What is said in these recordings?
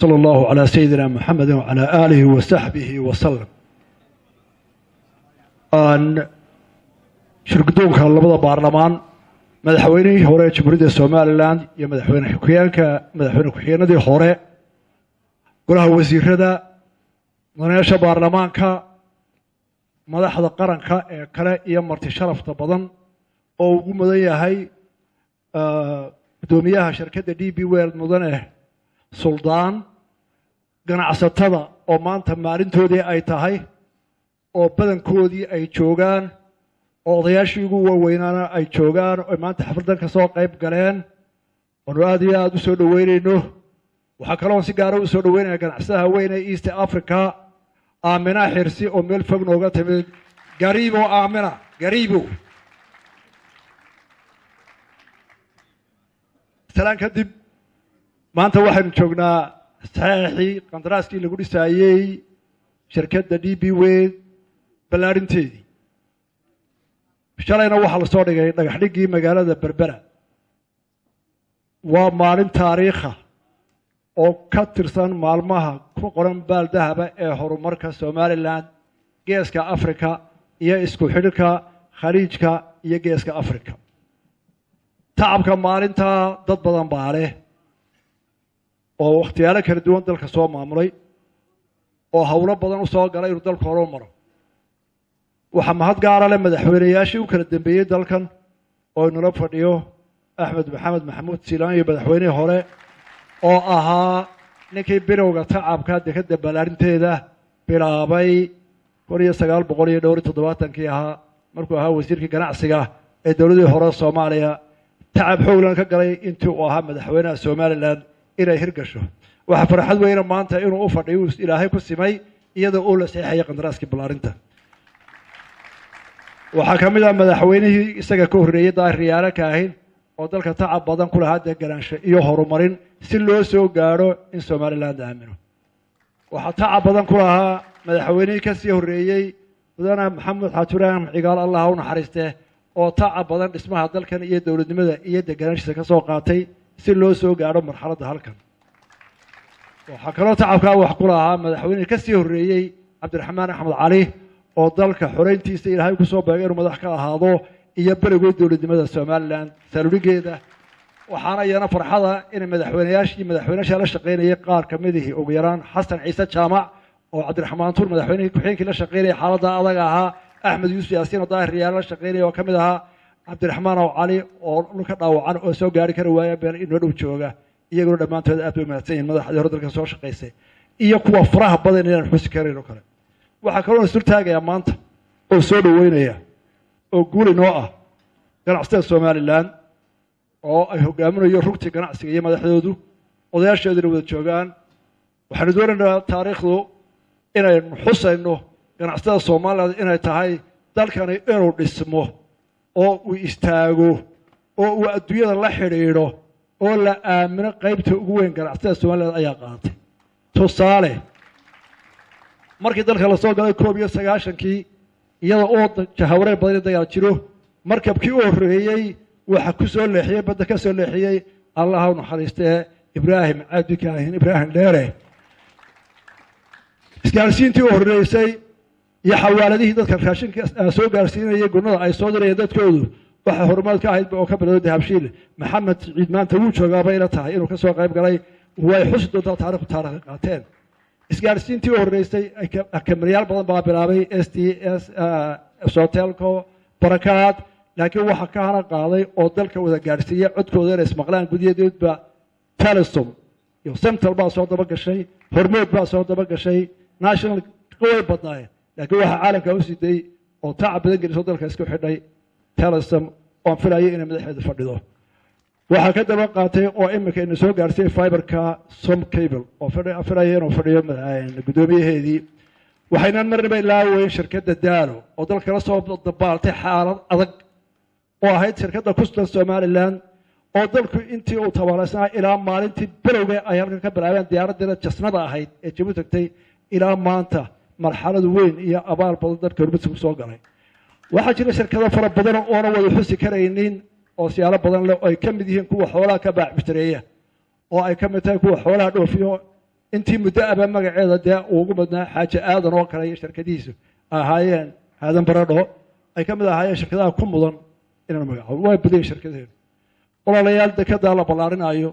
Sala allahu calaa sayidina Muxamedin wacalaa aalihi wa saxbihi wasalam. Aan shirgudoonka labada baarlamaan, madaxweynihii hore ee Jamhuuriyadda Somalilan iyo madaxweyne ku-xigeenka, madaxweyne ku-xigeenadii hore, golaha wasiirada, mudanayaasha baarlamaanka, madaxda qaranka ee kale iyo marti sharafta badan oo ugu mudan yahay guddoomiyaha shirkadda DP World, mudane Suldaan, ganacsatada oo maanta maalintoodii ay tahay oo badankoodii ay joogaan oo odayaashii ugu waaweynaana ay joogaan oo maanta xafladan ka soo qayb galeen, waanu aad iyo aada u soo dhoweynayno. Waxaa kaloon si gaara u soo dhoweynaya ganacsadaha weyn ee East Africa, Aamina Xirsi, oo meel fog nooga timid. Gariibo Aamina, gariibo. Salaan kadib, maanta waxaynu joognaa saxeexii qandaraaskii lagu dhisaayey shirkadda DP World ballaarinteedii. Shalayna waxaa lasoo dhigay dhagax dhiggii magaalada Berbera. Waa maalin taariikha oo ka tirsan maalmaha ku qoran baal dahaba ee horumarka Somalilan, Geeska Africa iyo isku xidhka Khaliijka iyo Geeska Africa. Tacabka maalintaa dad badan baa leh oo wakhtiyaalo kala duwan dalka soo maamulay oo howlo badan u soo galay inuu dalku horu maro. Waxaa mahad gaara leh madaxweyneyaashii u kala dambeeyey dalkan oo inula fadhiyo Axmed Maxamed Maxamuud Siilaan iyo madaxweynihii hore oo ahaa ninkii bilowga tacabka dekadda ballaarinteeda bilaabay 1974-kii ahaa, markuu ahaa wasiirkii ganacsiga ee dowladii hore Soomaaliya, tacab xooglan ka galay intii uu ahaa madaxweynaha Somalilan inay hirgasho. Waxaa farxad weyne maanta inuu u fadhiyo Ilaahay ku simay iyadoo uu la saxiixaya qandaraaskii ballaarinta. Waxaa ka mid ah madaxweynihii isaga ka horreeyey, Daahir Riyaale Kaahin, oo dalka tacab badan ku lahaa deganaansho iyo horumarin si loo soo gaadho in Somaliland aamino. Waxaa tacab badan ku lahaa madaxweynihii ka sii horreeyey, mudane Maxamed Xaaji Ibraahim Cigaal, Allah u naxariiste, oo tacab badan dhismaha dalkan iyo dowladnimada iyo deganaanshiisa ka soo qaatay si loo soo gaadho marxaladda halkan. Waxaa kaloo tacabkaa wax ku lahaa madaxweynihii ka sii horreeyey, Cabdiraxmaan Axmed Cali, oo dalka xoreyntiisa Ilaahay ku soo beegay inuu madax ka ahaado iyo berigoo dowladnimada Somalilan saaluligeeda. Waxaana iyana farxada inay madaxweyneyaashii madaxweyneyaasha la shaqaynayay qaar ka midihii, ugu yaraan Xasan Ciise Jaamac oo Cabdiraxmaan Tuur madaxweynihii ku-xigeenkii la shaqaynayay xaaladda adag ahaa, Axmed Yuusuf Yaasiin oo Daahir Riyaale la shaqaynaya oo ka mid ahaa, Cabdiraxmaan oo Cali oo dhulka dhaawacan oo soo gaari kari waaya been inoo dhow jooga, iyaguna dhammaantood aad bay mahadsan yihin, madaxdii hore dalka soo shaqaysay iyo kuwa faraha badan inaan xusi karayn oo kale. Waxaa kaloo is dultaagayaa maanta oo soo dhoweynaya oo guul inoo ah ganacsatada Somalilan oo ay hogaaminayo rugtii ganacsiga iyo madaxdoodu, odayaasheeduna wada joogaan. Waxaanu doonaynaa taariikhdu inaynu xusayno ganacsatada Somalilan inay tahay dalkani inuu dhismo oo uu istaago oo uu adduunyada la xidhiidho oo la aamino qaybta ugu weyn ganacsatada Somalilan ayaa qaadatay. Tusaale, markii dalka lasoo galay 91-kii, iyada oo jahawareer badan dagaal jiro, markabkii u horreeyey waxa ku soo leexiyey, badda ka soo leexiyey, Allah u naxariistee, Ibraahim Cabdi Kaahin, Ibraahim Dheere. Isgaarsiintii u horreysay iyo xawaaladihii dadka raashinka soo gaarsiinayay, gunnada ay soo dirayeen dadkoodu, waxaa horumaad ka ahayd oo ka bilowday Dahabshiil. Maxamed Siciid maanta wuu joogaabay ila tahay inuu ka soo qayb galay. Way xusi doontaa taarikhdu taarikhda qaateen. Isgaarsiintii u horreysay kamariyaal badan baa bilaabay, STS, Sotelco, Barakaad, laakiin waxaa ka hana qaaday oo dalka wada gaarsiiyey codkooda inay ismaqlaan gudiyadoodba Telesom iyo Central baa soo daba gashay, Hormood baa soo daba gashay, National way badnaayeen, laakiin waxaa caalamka u siday oo tacab badan gelisoo dalka isku xidhay Telesom, oon filayo inay madaxeedu fadhido. Waxaa ka daba qaatay oo iminka ina soo gaarsiiyey fiberka Som Cable oo filaya inuu fadhiyo guddoomiyaheedii. Waxaynan marnaba ilaaweyn shirkadda Daalo oo dalka la soo dabaaltay xaalad adag, oo ahayd shirkadda ku sugan Somalilan oo dalku intii uu tabaalaysnaa ilaa maalintii bilowga ay halkan ka bilaabeen diyaaraddiina jasnada ahayd ee Jabuuti tagtay ilaa maanta marxalad weyn iyo abaal badan dalka hormudsi ku soo galay. Waxaa jira shirkado fara badan oona wada xusi karaynin oo siyaalo badan leh, oo ay ka mid yihiin kuwa xoolaha ka baac mushtareeya, oo ay ka mid tahay kuwa xoolaha dhoofiyo Intii muddo aba magaceeda dee ugu badnaa Xaaji Aadan oo kale iyo shirkadihiisu ahaayeen Aadan Baradho ay ka mid ahaayeen shirkadaha ku mudan inaan magacaabo. Waa badanyay shirkadaheenu. Walaalayaal, dekedaa la ballaarinaayo,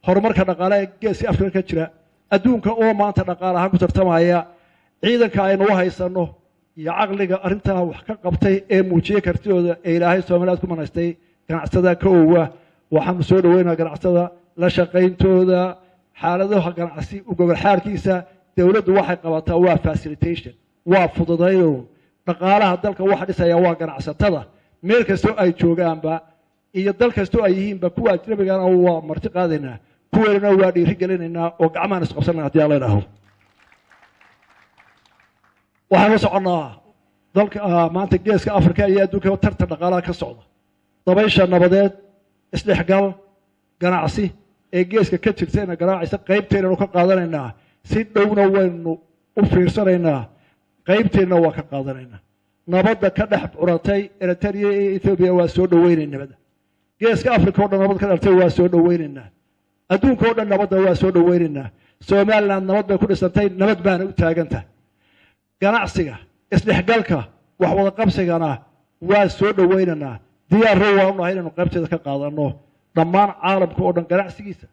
horumarka dhaqaale ee geeska Afrika ka jira, adduunka oo maanta dhaqaale ahaan ku tartamaya, ciidanka aynu u haysanno iyo caqliga arrintaa wax ka qabtay ee muujiyey kartidooda ee Ilaahay Soomaaliyaad ku manaystay, ganacsatada ka owa. Waxaanu soo dhaweynaa ganacsatada la shaqayntooda xaaladaha ganacsi u gogol xaarkiisa. Dowladdu waxay qabataa waa facilitation, waa fududayn. Dhaqaalaha dalka waxa dhisaya waa ganacsatada, meel kastoo ay joogaanba iyo dal kastoo ay yihiinba. Kuwa ajnabigana waa marti qaadaynaa, kuweynana waa dhiiri gelinaynaa oo gacmahan isqabsanaa haddii Alla idhaaho. Waxaanu soconnaa dalka maanta geeska Afrika iyo adduunka tartan dhaqaalaha ka socda. Dabaysha nabadeed, isdhexgal ganacsi ee geeska ka jirtayna garaacaysa, qaybteennanu ka qaadanaynaa. Si dhowna waynu u fiirsanaynaa, qaybteenna waa ka qaadanaynaa. Nabadda ka dhex curatay Eritrea iyo Ethoobiya waa soo dhaweynay. Nabadda geeska Africa o dhan nabad ka dhaltay waa soo dhaweynaynaa. Adduunka o dhan nabadda waa soo dhaweynaynaa. Somaliland nabad bay ku dhisantay, nabad baana u taagantahay. Ganacsiga, isdhexgalka, wax wada qabsigana waa soo dhaweynaynaa. Diyaarro waanu nahay inaynu qaybteeda ka qaadanno dhammaan caalamka oo dhan ganacsigiisa.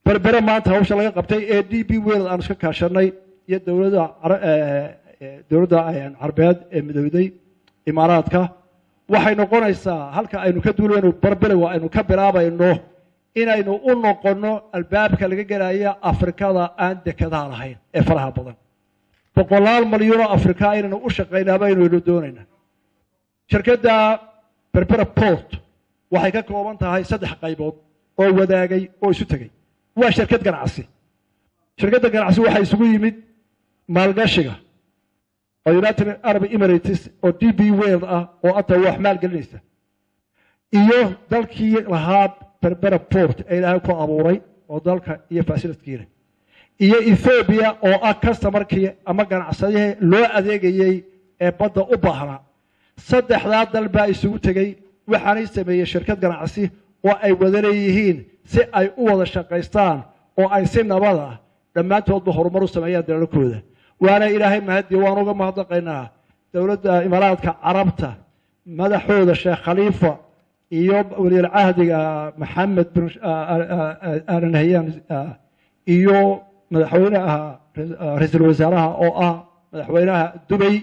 Berbere maanta hawsha laga qabtay ee DP World aanu iska kaashanay iyo dowladda Carbeed ee midowday, Imaaraadka, waxay noqonaysaa halka aynu ka duulayno barbilowa aynu ka bilaabayno inaynu u noqonno albaabka laga gelaya Afrikada aan dekadaha lahayn ee faraha badan. Boqolaal malyuunoo Afrika inaynu u shaqaynaa baynu doonaynaa. Shirkadda Berbera Port waxay ka kooban tahay 3 qaybood oo wadaagay oo isu tegey. Waa shirkad ganacsi. Shirkadda ganacsi waxaa isugu yimid maalgashiga oo United Arab Emirates oo DP World ah oo ata wax maalgelinaysa, iyo dalkii lahaa Berbera Port ee Ilaahay ku abuuray oo dalka iyo facilitkiina, iyo Ethoobia oo ah customerkii ama ganacsadihii loo adeegayey ee badda u baahnaa. Saddexdaa dal baa isugu tegey, waxaanay sameeyey shirkad ganacsi oo ay wada leeyihiin si ay u wada shaqaystaan oo ay si nabad ah dhammaantoodba horumar u sameeyaan dalalkooda. Waana Ilaahay mahadiyo, waan uga mahadnaqaynaa dowladda Imaaraadka Carabta, madaxooda Sheekh Khaliifa iyo weliyalcahdiga Maxamed bin Al Nahyan iyo madaxweynaha, ra-iisul wasaaraha oo ah madaxweynaha Dubay,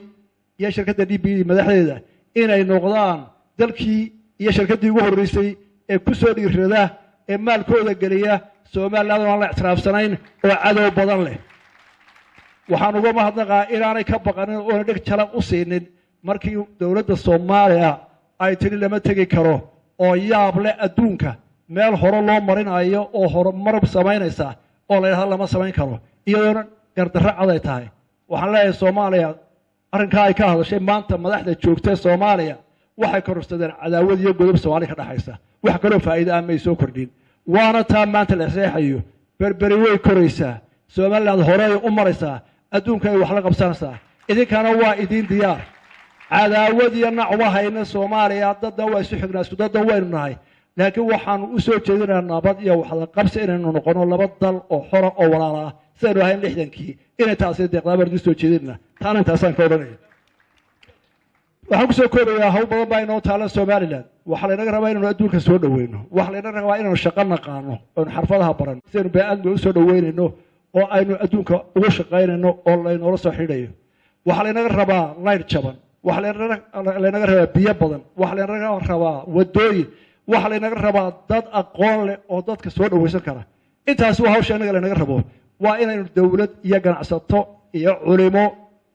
iyo shirkadda DP madaxdeeda, inay noqdaan dalkii iyo shirkaddii ugu horreysay ee ku soo dhiirrada ee maalkooda geliya Somaliland oo aan la ictiraafsanayn oo cadow badan leh. Waxaan uga mahadnaqaa inaanay ka baqanin oona dheg jala u siinin markii dowladda Soomaaliya ay tidhi lama tegi karo, oo yaab leh adduunka meel hore loo marinayo oo horumar samaynaysa oo la yidhahdo lama samayn karo, iyadoona gardarro cad ay tahay. Waxaan leeyahay Soomaaliya arrinkaa ay ka hadashay, maanta madaxda joogta Soomaaliya waxay kororsadeen cadaawad iyo godob Soomaaliya ka dhexaysa. Wax kaloo faa'iido ah may soo kordhin. Waana taa maanta la seexayo. Berberi way koraysaa, Somaliland horey u maraysaa, adduunka ay wax la qabsanaysaa, idinkana waa idiin diyaar. Cadaawad iyo nacwa hayna Soomaaliya, dadna waa isu xignaa, isku dadna waynu nahay, laakiin waxaanu u soo jeedinaa nabad iyo waxda qabsi, inaynu noqono laba dal oo xora oo walaala ah sidaynu ahayn 60-kii. Inay taasi deeqdaa baan idiin soo jeedinaa. Taana intaasaan ka odhanaya. Waxaan kusoo koobayaa, hawl badan baa inoo taala Somaliland. Waxaa laynaga rabaa inaynu adduunka soo dhaweyno. Waxaa laynaga rabaa inaynu shaqo naqaano oonu xarfadaha barano, sidaynu bee-aadmiga usoo dhaweynayno oo aynu adduunka ugu shaqaynayno oo laynoola soo xidhayo. Waxaa laynaga rabaa layr jaban, waxaa laynaga rabaa biyo badan, waxaa laynaga rabaa wadooyin, waxaa laynaga rabaa dad aqoon leh oo dadka soo dhaweysan kara. Intaas waa hawsha innaga laynaga rabo. Waa inaynu dowlad iyo ganacsato iyo culimo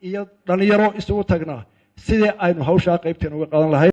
iyo dhalinyaro isugu tagnaa sidii aynu hawshaa qaybteena uga qaadan lahayn.